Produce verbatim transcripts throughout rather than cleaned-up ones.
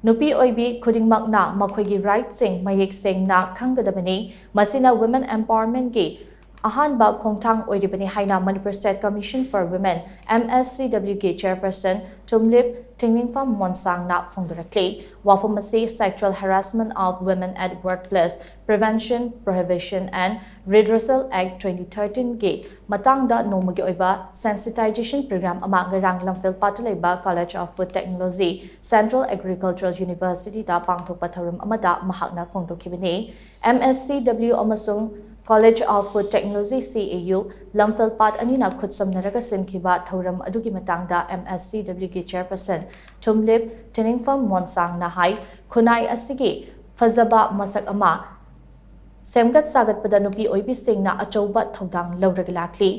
ꯅꯨꯄꯤ ꯑꯣꯏꯕꯤ ꯈꯨꯗꯤꯡꯃꯛꯅ ꯃꯈꯣꯏꯒꯤ ꯔꯥꯏꯠꯁꯤꯡ ꯃꯌꯦꯛ ꯁꯦꯡꯅ ꯈꯪꯒꯗꯕꯅꯤ꯫ ꯃꯁꯤꯅ ꯋꯨꯃꯦꯟ ꯑꯦꯝꯄꯥꯋꯔꯃꯦꯟꯒꯤ ꯑꯍꯥꯟꯕ ꯈꯣꯡꯊꯥꯡ ꯑꯣꯏꯔꯤꯕꯅꯤ ꯍꯥꯏꯅ Manipur state commission for women, M S C ꯗꯕ꯭ꯂ꯭ꯌꯨꯒꯤ ꯆꯦꯌꯔꯄꯔꯁꯟ ꯊꯨꯝꯂꯤꯞ ꯊꯤꯡꯅꯤꯡꯐꯝ ꯃꯣꯟꯁꯥꯡꯅ ꯐꯣꯡꯗꯣꯔꯛꯂꯤ꯫ ꯋꯥꯐꯝ ꯑꯁꯤ Sexual Harassment of Women at Workplace, Prevention, Prohibition and Redressal Act twenty thirteenꯒꯤ ꯃꯇꯥꯡꯗ ꯅꯣꯡꯃꯒꯤ ꯑꯣꯏꯕ ꯁꯦꯟꯁꯤꯇꯥꯏꯖꯦꯁꯟ ꯄ꯭ꯔꯣꯒ꯭ꯔꯥꯝ ꯑꯃ ꯉꯔꯥꯡ ꯂꯝꯐꯦꯜ ꯄꯥꯠꯇ ꯂꯩꯕ College of Food Technology, Central Agricultural Universityꯗ ꯄꯥꯡꯊꯣꯛꯄ ꯊꯧꯔꯝ ꯑꯃꯗ ꯃꯍꯥꯛꯅ ꯐꯣꯡꯗꯣꯛꯈꯤꯕꯅꯤ꯫ ꯑꯦꯝ ꯑꯦꯁ ꯁꯤ ꯗꯕ꯭ꯂ꯭ꯌꯨ ꯑꯃꯁꯨꯡ College of Food Technology, C A U, ꯂꯝꯐꯦꯜ ꯄꯥꯠ ꯑꯅꯤꯅ ꯈꯨꯠꯁꯝꯅꯔꯒ ꯁꯤꯟꯈꯤꯕ ꯊꯧꯔꯝ ꯑꯗꯨꯒꯤ ꯃꯇꯥꯡꯗ ꯑꯦꯝ ꯑꯦꯁ ꯁꯤ ꯗꯕ꯭ꯂ꯭ꯌꯨꯒꯤ ꯆꯦꯌꯔꯄꯔꯁꯟ ꯊꯨꯝꯂꯤꯞ ꯊꯤꯅꯤꯡꯐꯝ ꯃꯣꯟꯁꯥꯡꯅ ꯍꯥꯏ, ꯈꯨꯟꯅꯥꯏ ꯑꯁꯤꯒꯤ ꯐꯖꯕ ꯃꯁꯛ ꯑꯃ ꯁꯦꯝꯒꯠ ꯁꯥꯒꯠꯄꯗ ꯅꯨꯄꯤ ꯑꯣꯏꯕꯤꯁꯤꯡꯅ ꯑꯆꯧꯕ ꯊꯧꯗꯥꯡ ꯂꯧꯔꯒ ꯂꯥꯛꯂꯤ꯫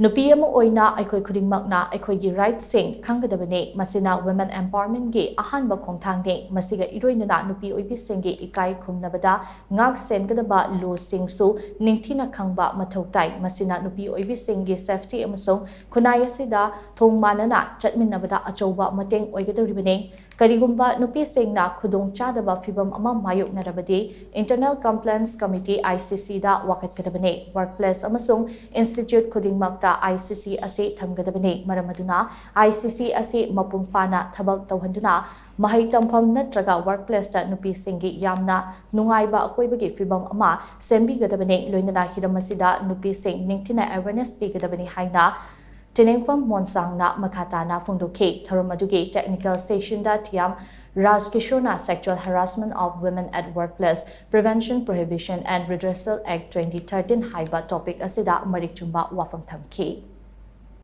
ꯅꯨꯄꯤ ꯑꯃ ꯑꯣꯏꯅ ꯑꯩꯈꯣꯏ ꯈꯨꯗꯤꯡꯃꯛꯅ ꯑꯩꯈꯣꯏꯒꯤ ꯔꯥꯏꯠꯁꯤꯡ ꯈꯪꯒꯗꯕꯅꯤ꯫ ꯃꯁꯤꯅ ꯋꯨꯃꯦꯟ ꯑꯦꯝꯄꯥꯋꯔꯃꯦꯟꯒꯤ ꯑꯍꯥꯟꯕ ꯈꯣꯡꯊꯥꯡꯅꯤ꯫ ꯃꯁꯤꯒ ꯏꯔꯣꯏꯅꯅ ꯅꯨꯄꯤ ꯑꯣꯏꯕꯤꯁꯤꯡꯒꯤ ꯏꯀꯥꯏ ꯈꯨꯝꯅꯕꯗ ꯉꯥꯛ ꯁꯦꯟꯒꯗꯕ ꯂꯣꯁꯤꯡꯁꯨ ꯅꯤꯡꯊꯤꯅ ꯈꯪꯕ ꯃꯊꯧ ꯇꯥꯏ꯫ ꯃꯁꯤꯅ ꯅꯨꯄꯤ ꯑꯣꯏꯕꯤꯁꯤꯡꯒꯤ ꯁꯦꯐꯇꯤ ꯑꯃꯁꯨꯡ ꯈꯨꯟꯅꯥꯏ ꯑꯁꯤꯗ ꯊꯣꯡ ꯃꯥꯟꯅꯅ ꯆꯠꯃꯤꯟꯅꯕꯗ ꯑꯆꯧꯕ ꯃꯇꯦꯡ ꯑꯣꯏꯒꯗꯧꯔꯤꯕꯅꯤ꯫ ꯀꯔꯤꯒꯨꯝꯕ ꯅꯨꯄꯤꯁꯤꯡꯅ ꯈꯨꯗꯣꯡꯆꯥꯗꯕ ꯐꯤꯚꯝ ꯑꯃ ꯃꯥꯌꯣꯛꯅꯔꯕꯗꯤ, Internal Complaints Committee, I C C, the ꯋꯥꯀꯠꯀꯗꯕꯅꯤ꯫ Workplace ꯑꯃꯁꯨꯡ institute ꯈꯨꯗꯤꯡꯃꯛꯇ I C C ꯑꯁꯤ ꯊꯝꯒꯗꯕꯅꯤ꯫ ꯃꯔꯝ ꯑꯗꯨꯅ, I C C ꯑꯁꯤ ꯃꯄꯨꯡ ꯐꯥꯅ ꯊꯕꯛ ꯇꯧꯍꯟꯗꯨꯅ, ꯃꯍꯩ ꯇꯝꯐꯝ ꯅꯠꯇ꯭ꯔꯒ workplaceꯇ ꯅꯨꯄꯤꯁꯤꯡꯒꯤ ꯌꯥꯝꯅ ꯅꯨꯡꯉꯥꯏꯕ ꯑꯀꯣꯏꯕꯒꯤ ꯐꯤꯚꯝ ꯑꯃ ꯁꯦꯝꯕꯤꯒꯗꯕꯅꯤ꯫ ꯂꯣꯏꯅꯅ ꯍꯤꯔꯝ ꯑꯁꯤꯗ ꯅꯨꯄꯤꯁꯤꯡ ꯅꯤꯡꯊꯤꯅ awareness ꯄꯤꯒꯗꯕꯅꯤ ꯍꯥꯏꯅ ꯊꯤꯅꯤꯡꯐꯝ ꯃꯣꯟꯁꯥꯡꯅ ꯃꯈꯥ ꯇꯥꯅ ꯐꯣꯡꯗꯣꯛꯈꯤ꯫ ꯊꯧꯔꯝ ꯑꯗꯨꯒꯤ technical sessionꯗ Thiyam ꯔꯥꯖꯀꯤꯁꯣꯔꯅ Sexual Harassment of Women at Workplace, Prevention, Prohibition and Redressal Act twenty thirteen ꯍꯥꯏꯕ topic ꯑꯁꯤꯗ ꯃꯔꯤꯛ ꯆꯨꯝꯕ ꯋꯥꯐꯝ ꯊꯝꯈꯤ꯫